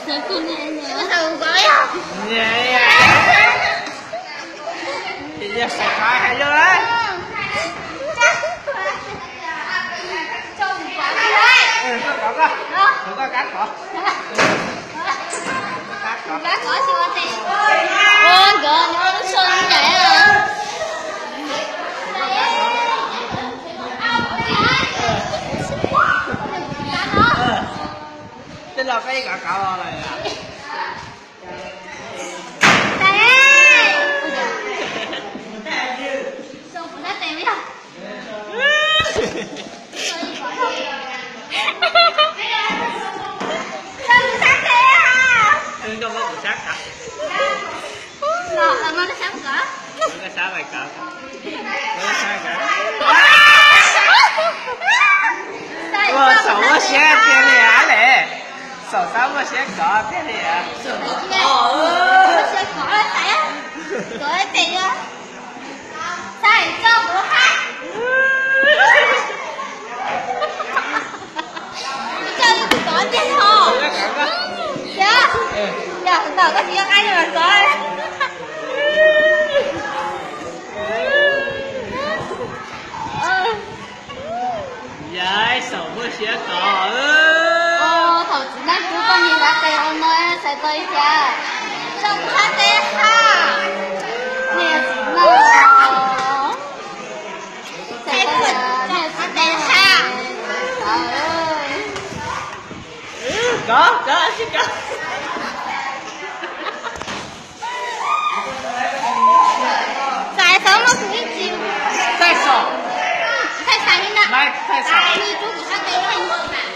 Yog saum qab hais yog lawm. Koj kov, koj kov, kov kov. Nkawd nyob lub tsho ncaim. Tej no peb kov kov los lawm. Koj muab kuv sab kov. Koj sab kov. Ua, saum muaj siab tiag li a le. Saum sab muaj siab kov tiag li a. Yav saum muaj siab kov. Thaum txiv neej pub koj niag hlab tes ua no, txhais tau li cas? Niag txiv neej, txhais tau li cas? Niag txiv neej. Kov, kov, sib kov. Txais xov muaj tus ib tsis. Txais xov. Txais xov li na. Txais xov. Ni rub kuv sab tes los mas.